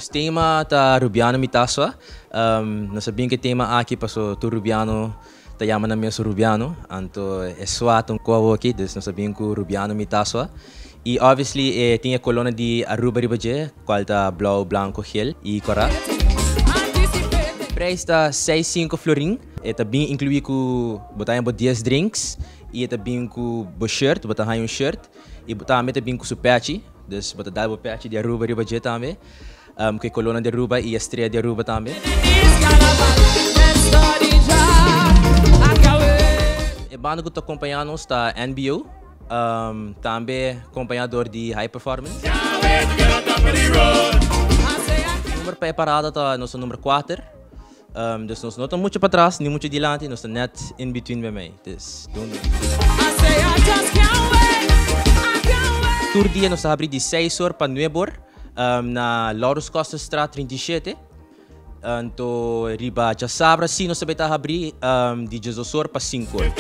Nos tema ta Rubiano Mi Ta Swa. Nos a bin ku e tema aki paso tur Rubiano ta yama nan mes Rubiano. Anto e swa ta un ku awoki, dus nos a bin ku Rubiano Mi Ta Swa. I obviously e tin e kolónan di Aruba riba dje, kual ta blou, blanko, gel i kòrá. Prijs ta seis sinku florin. E ta bin inkluí ku bo ta haña bo dies drinks i e ta bin ku bo shirt, bo ta haña un shirt i tambe ta bin ku su pèchi, dus bo ta dal bo pèchi di Aruba riba dje tambe, ku e kolónan di Aruba i e strea di Aruba tambe. E banda ku ta kompañá nos ta NBO, tambe kompañá dor di High Performance. Number pa e parada ta nos ta number kuater. Dus nos no ta mucho patras ni mucho dilanti, nos ta net in between bij mij. Dus don't miss. Tur dia nos ta habri di seis or pa nuebe or na Laurens Kosterstraat 37. Anto riba djasabra si nos ta bay ta habri di diesdos or pa sinku or.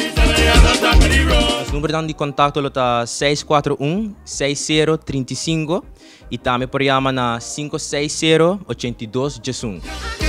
Nos numbernan di kontakto lo ta 641 60 35 y tambe por yama na 560 82 11.